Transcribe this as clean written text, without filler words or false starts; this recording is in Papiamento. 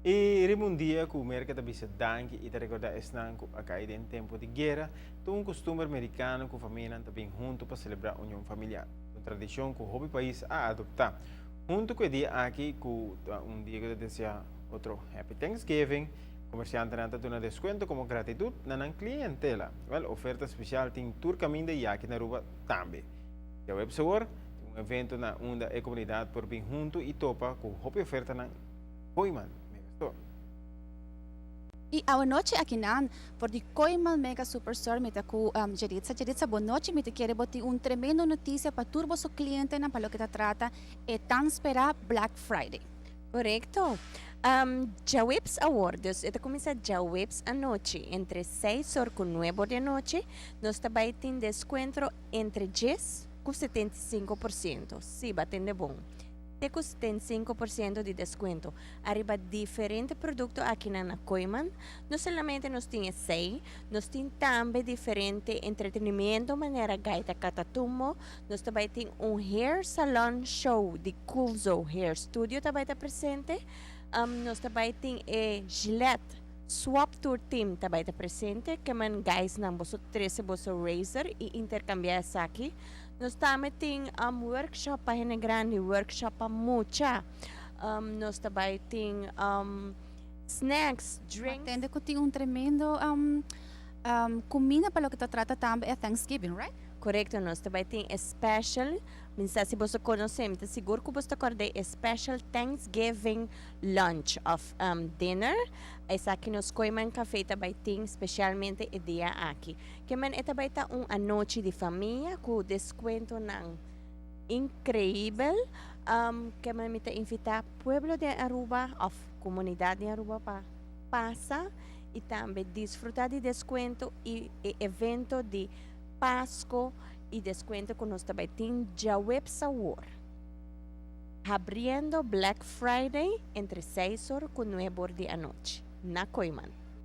Y riba un dia cu Merca ta bisa danki y ta recorda esnan cu a cay den tempo di guera, ta un custumber Mericano cu famianan ta bin hunto pa celebra union familiar. Ta un tradicion cu hopi pais a adopta. Hunto cu e dia aki, cu ta un dia cu ta desea otro Happy Thanksgiving, comerciantenan ta duna descuento como gratitud na nan clientela. Wel, oferta special tin tur caminda y aki na Aruba tambe. Djaweps awor, tin un evento na unda e comunidad por bin hunto y topa cu hopi ofertanan. Kooiman Megastore. Y awanochi akinan for di Kooiman Mega Superstore mi ta cu Jeritza. Jeritza, bon nochi. Mi ta kere bo tin un tremendo noticia pa tur boso clientenan pa loke ta trata e tan spera Black Friday. Corecto. Djaweps awor, dus e ta cuminsa djaweps anochi entre seis or cu nuebe or di anochi, nos ta bay tin descuentro entre djes cu 75%. Si, bo a tende bon. Te ku 75% di deskuento ariba diferente produkto akinan na Kooiman. No solamente nos tin esei, nos tin tambe diferente entretenimiento manera Gaita Katatumbo, nos ta bai tin un hair salon show di Coolzo Hair Studio ta bai ta presente, nos ta bai tin e Gillette Swap Tour Team ta bai ta presente, kemen guysnan boso trese boso razor i interkambia esaki. Nos tambe tin workshop pa hende grandi, workshop pa mucha. Nos ta bai tin snacks, drinks. Atende cu tin un tremendo cuminda pa loke ta trata tambe e Thanksgiving, right? Corecto, nos ta bai tin e special, mi sa si boso conoce, mi ta sigur cu boso ta corda e special Thanksgiving lunch of dinner. Esaki nos Kooiman Cafe ta bai tin specialmente e dia aki. Ke men e ta bai ta un anochi di famia ku deskuentonan inkreibel. Ke men mi ta invitá pueblo di Aruba òf komunidat di Aruba pa pasa i tambe disfrutá di deskuento i e evento di Pasko i deskuento ku nos ta bai tin djaweps awor. Habriendo Black Friday entre seis or ku nuebe or di anochi na Kooiman.